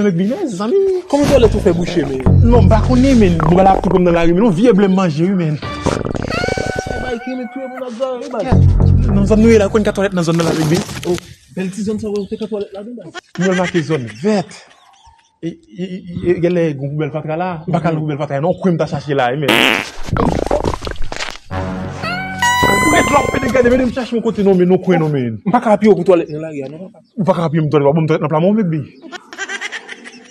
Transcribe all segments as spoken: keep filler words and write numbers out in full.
men, Mekbi, men, zanmi. Kòman twalèt ou fè bouche, men? Non, m pa konnen, men. Bouga la ap tou pran m nan lari, men, non, vye ble m manje, wi, men. Se bay ki men touye moun ap zòrèy, wi, bay. Nan zòn nou ye la, konn ka twalèt nan zòn nan la, Mekbi. Oh, bèl ti zòn sa, wè, ou te ka twalèt la, non, bay. Nou wè make zòn vèt. E, e, e, e, genlè gon poubèl fatra la. M pa ka nan poubèl fatra non, kwen m ta chache la, e, men. Ou mèt la, ou mèt gade, mèt m chache yon kote non, men, non, kwen non, men. M pa ka apiye w pou twalèt nan lari a, non, papa. Ou pa ka apiye m twalèt, pa ban m twalèt nan pla men w, Mekbi.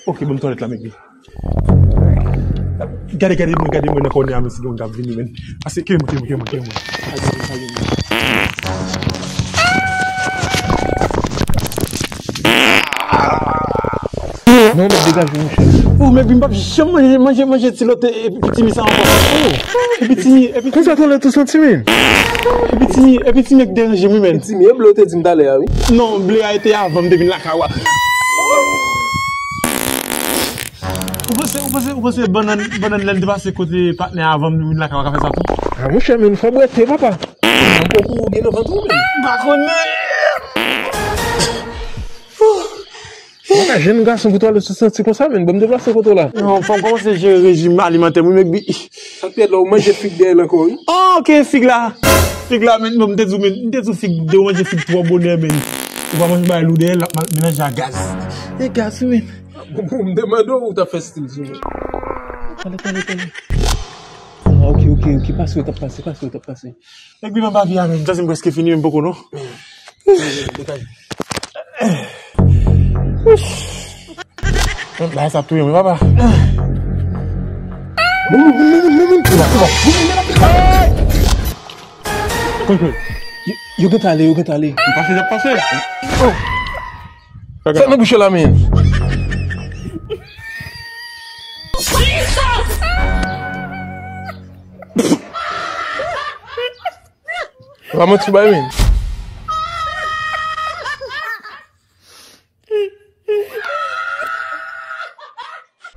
Ok, ban m twalèt la, Mekbi. Gade, gade mwen, gade mwen nan kònè a, men si gen moun k ap vini, men. Pase, ke mwen, ke mwen, ke mwen, ke mwen. Non, mèt degaje w, monchè. Oh, Mekbi, m p ap janm manje, manje, manje ti lòt, e, e, pitimi sa ankò. Oh, e pitimi, e pitimi. Konsa twalèt ou santi, men? E pitimi, e pitimi k deranje m, wi, men. Pitimi, e ble w te di m talè a, wi. Non, ble a te avan m te vin lakay ou a. Ou panse, ou panse, ou panse bannann, bannann lè l te pase kote patnè avan m vin lakay ou a ka fè sa tou? Ah, monchè, men fò bwè te, papa. Ankò pou ou gen nan vant ou, men. M pa konnen. Mwen pa jèn gason pou twalèt ou santi konsa, men. Ban m deplase kote w la. Non, fò m kòmanse jere rejim alimantè m, wi, Mekbi. Sa k pèd la, ou manje fig dèyè l ankò, wi. Oh, ok, fig la. Fig la, men, bon, m te di w, men, m te di w fig, de ou manje fig twò bonè, men. Ou pa manje bagay lou dèyè l, l ap mal-, melanje a gaz. E gaz, wi, men. Bon, bon, m te mande w, ou t ap fè stil sou mwen. Pale, pale, pale. Ah, ok, ok, ok, pase, ou t ap pase, pase, ou t ap pase. Nèg li nan bavi a menm, m santi m prèske fini, men m poko non. Bagay sa ap touye mwen, papa. Yo, yo gentan ale, yo gentan ale. M pase, m ap pase. Oh. Sa nan bouch la, men? Pa manti bay, men.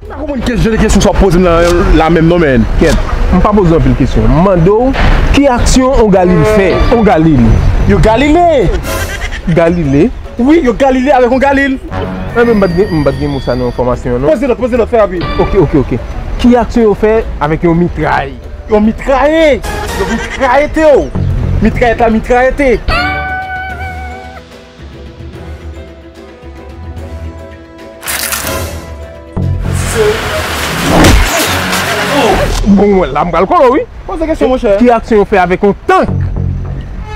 M pa konprann ki jan de kesyon sa w ap poze m la, la menm non, men. Kèt, m pa poze anpil kesyon. M mande w, ki aksyon yon Galil fè? Yon Galil. Yo Galile! Galile? Wi, yo Galile avèk yon Galil. Enben, m pa t gen, m pa t gen mo sa nan enfòmasyon an, non. Poze lòt, poze lòt, fè rapid. Ok, ok, ok. Ki aksyon yo fè avèk yon mitray? Yon mitraye! Yo mitraye te yo! Mitrayèt la mitraye te! Bon, mwen la, m pral kolo, wi. Poze kesyon, monchè. Ki aksyon yo fè avèk yon tank?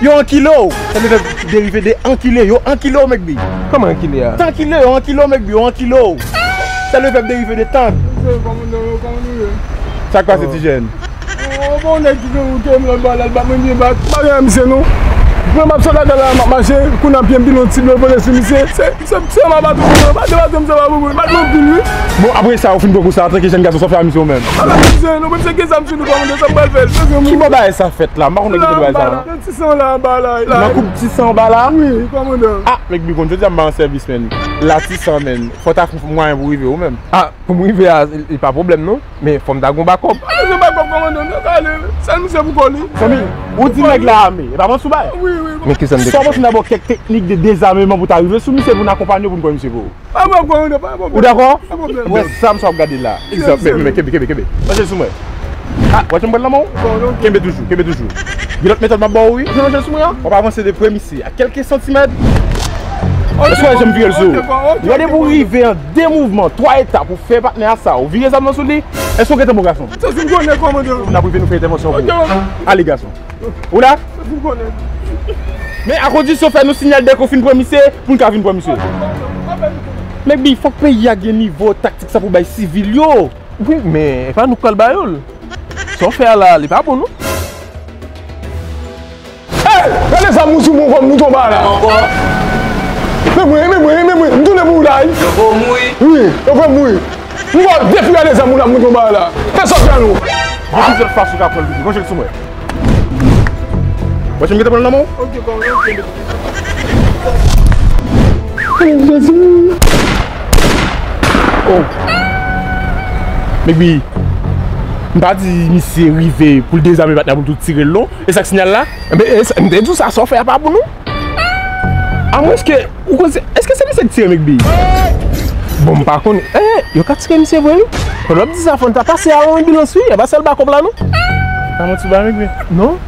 Yo ankile w. Sa vle fè derive de ankile. Yo ankile w, Mekbi. Kòman ankile a? Tankile, yo ankile w, Mekbi. Yo ankile w. Sa vle fè derive de tank. Sa k pase, ti jèn? Oh, bon, nèg ki gen wout, m lòt bò la, l bat mwen byen bat. M pa gen misye, non. Mwen, m ap sot lakay la, m ap mache, kounye a pye m pi lon ti dlo vole sou misye. Se, se, se m ap bat ou, pa debate m, se pa pou mwen, bat mwen anpil, wi. Bon, apre sa, ou fin pran kou sa, antanke jèn gason, sa w fè a misye ou menm? Pa bat misye, non, mwen, se gen zam sou nou, kòmandan, sa m pral fè l, se mwen. Ki bò bagay sa fèt la? M pa konnen ki kote bagay sa. Nan ti san la, anba la, la. Nan koup ti san anba la? Wi, kòmandan. Ah, Mekbi konn, jodi a m pa an sèvis, menn. La ti san, menn. Fò ta fè mwayen pou rive ou menm. Ah, pou m rive a, li pa pwoblèm, non. Men fò m ta gon bakòp. Pa bezwen bakòp, kòmandan, nou ka ale. Sèl misye pou kò li. Zanmi, ou di nèg la ame, e pa manti w bay? Wi, wi. Men ki sa n te ka fè? Sa w panse n ap ba w kèk teknik de dezameman pou ta rive sou misye, pou n akonpanye w, pou n pran misye pou ou? Pa pwoblèm, kòmandan, pa pwoblèm. Ou dakò? Pa pwoblèm. Wè zam sa w ap gade la. Egzanp, men, men, kenbe, kenbe, kenbe. Pase sou mwen. Ah, w ap janm pran l nan men w? Kenbe toujou, kenbe toujou. Gen lòt metòd m ap ba w, wi. Ou janm sou mwen an? W ap avanse de premye misye a kèlke santimèt. Èske w janm vire l sou ou? Wè depi w rive an de mouvman, twa etap, ou fè patnè a sa, ou vire zam nan sou li, èske w gentan bon gason? Se si m konnen, kòmandan. N ap rive, nou fè entèvansyon pou ou. Ale gason. Ou la? Se si m konnen. Men a kondisyon fè nou sinyal dèke w fin pran misye, pou n ka vin pran misye. Mekbi, fòk peyi a gen nivo taktik sa pou bay sivil yo. Wi, men e pa nou k pral ba yo l. Sa w fè a la, li pa bon, non. Hey! Gade zam ou sou mwen, kòm nou tonbe la. Men mwen, men mwen, men mwen, m tounen pou ou la, wi. Yo fè w mouri. Wi, yo fè m mouri. M ba w defi gade zam ou la, m tonbe la. Fè sa w fè nou. Depi zòt fason ka pran l, depi. Manje l sou mwen. Mwen, m gentan pran l nan men w. Ok, kòm, ok. Oh. Mekbi. M pa di misye rive pou l dezame patnè pou l tou tire l non. E sa k sinyal la? Enben, e sa, m te di w sa, sa w fè a pa bon non. Amwens ke, ou konn se, èske se misye k tire Migby? Bon, m pa konnen. Eh, yo ka tire misye vre wi. Pandan w ap di sa, fò n ta pase a yon anbilans wi. E pa sèl bakòp la non. Pa manti ba Migby. Non.